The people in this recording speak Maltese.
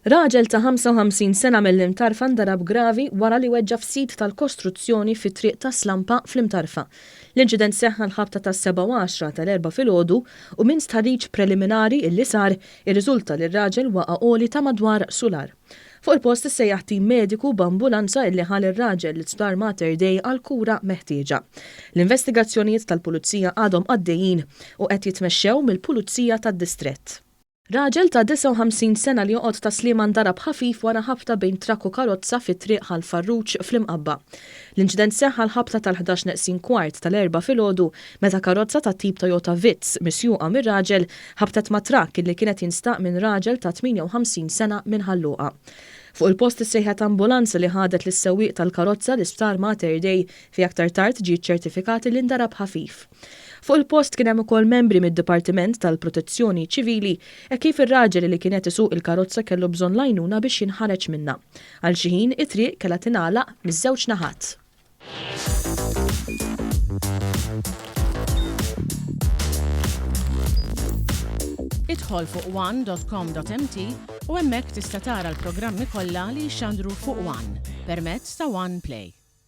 Raġel ta' 55 sena mill-Imtarfa ndarab gravi wara li weġġa' f'sit tal-kostruzzjoni fi Triq Tas-Slampa fl-Imtarfa. L-inċident seħħ għall-ħabta tas-sebgħa u għaxra tal-Erbgħa filgħodu u minn stħarriġ preliminari illi sar irriżulta li r-raġel waqa' għoli ta' madwar sular. Fuq il-post issejjaħ tim mediku b'ambulanza illi ħa lir-raġel l-Isptar Mater Dei għall-kura meħtieġa. L-investigazzjonijiet tal-Pulizija għadhom għaddejjin u qed jitmexxew mill-Pulizija tad-Distrett. Raġel ta' 59 sena li joqgħod Tas-Sliema ndarab ħafif wara ħabta bejn trakk u karozza fi Triq Ħal Farruġ fl-Imqabba. L-inċident seħħ għall-ħabta tal-11 neqsin kwart tal-Erbgħa filgħodu meta karozza tat-tip Toyota Vitz misjuqa mir-raġel ħabtet ma' trakk illi kien qed jinstaq minn raġel ta' 58 sena minn Ħal Luqa. Fuq il-post issejħet ambulanza li ħadet lis-sewwieq tal-karozza l-Isptar Mater Dei fejn aktar tard ġie ċċertifikat illi ndarab ħafif. Fuq il-post kien hemm ukoll membri mid-Dipartiment tal-Protezzjoni Ċivili hekk kif ir-raġel li kien qed isuq il-karozza kellu bżonn l-għajnuna biex jinħareġ minnha. Għal xi ħin it-triq kellha tingħalaq miż-żewġ naħat. Idħol fuq one.com.mt u hemmhekk tista' tara l-programmi kollha li jixxandru fuq One permezz ta' One Play.